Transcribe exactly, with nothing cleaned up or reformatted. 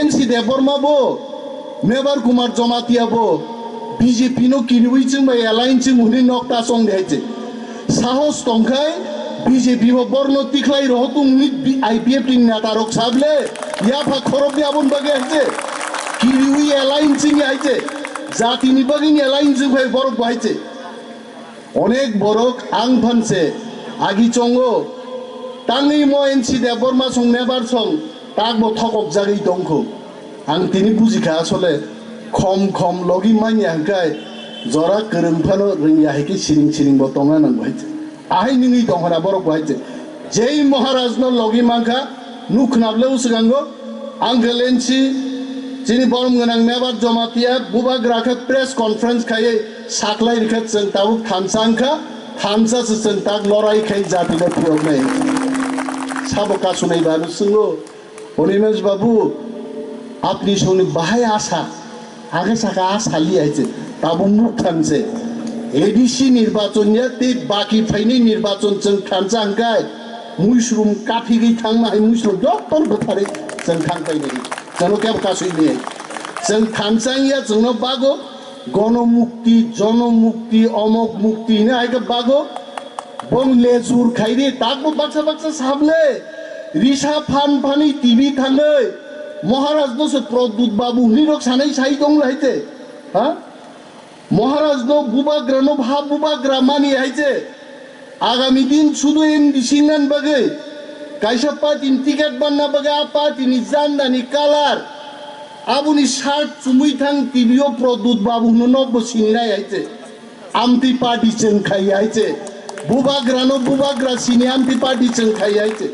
N C Debbarma bo, Mebar Kumar Jamatia bo B J P no kiriwi chwng bai alliance chwng hwnwi nok ta chong de hai chwng. Sahos tongkhai B J P bo borno tikhlai rohotung ni I P F T ni neta rok sable yapha khorok ni abon bagwi hai chwng. Kiriwi alliance chwng hai chwng. Jati ni bagwi ni alliance chwng phai borok bo hai chwng. Onek borok ang phanse agi chongo, tangwi mo N C Debbarma song Mebar song tak bo thokok jagwi tongkho. Ang tini bujikha asole khom khom logi manya hwnkhe jora kwrwng phano rwngya hai khe siring siring bo tongna nang bo hai se. Ahai nungwi tongkhana borok bo hai se. Jei Maharaj no logi mankha, nuk khnable uswkango, Uncle N C, chini borom gwnang Mebar Jamatia, bubagra khe press conference khaiwi saklai rikha chwng tabuk thansa wngkha, thansa se chwng tak lorai khai jati no phiyoknai. Sabo kasunai babu swngno, Animesh babu, apni songni bahai asa, age saka asa li hai se, tabuk nuk thanse. A D C nirbachon ya tei baki phaini nirbachon chwng thansa hwnkhe, muisrum kaphigwi thangma hai muisrum jotto bwtharwi chwng thang painai. Chwngno kebo kasui nai. Chwng thansa wngya chwngno bago gono mukti, jono mukti, omok mukti hwnwi hai khe bago. Bong lejur khairi takbo baksa baksa sable. Risa phan phani T V thangwi Maharaj no se Pradyut Babu hwnwi rok sanai sai tong lai te. Ha? Maharaj no bubagra no bha bubagra mani hai je. Agami din sudu M D C nan bagwi kaisa party ni ticket banna bagwi a party ni janda ni colour aboni shirt chumui thang T V o Pradyut Babu hwnwi nokbo singnai hai je. Amtwi party chwng khai hai je. Bubagra no bubagra sini amtwi party chwng khai hai je.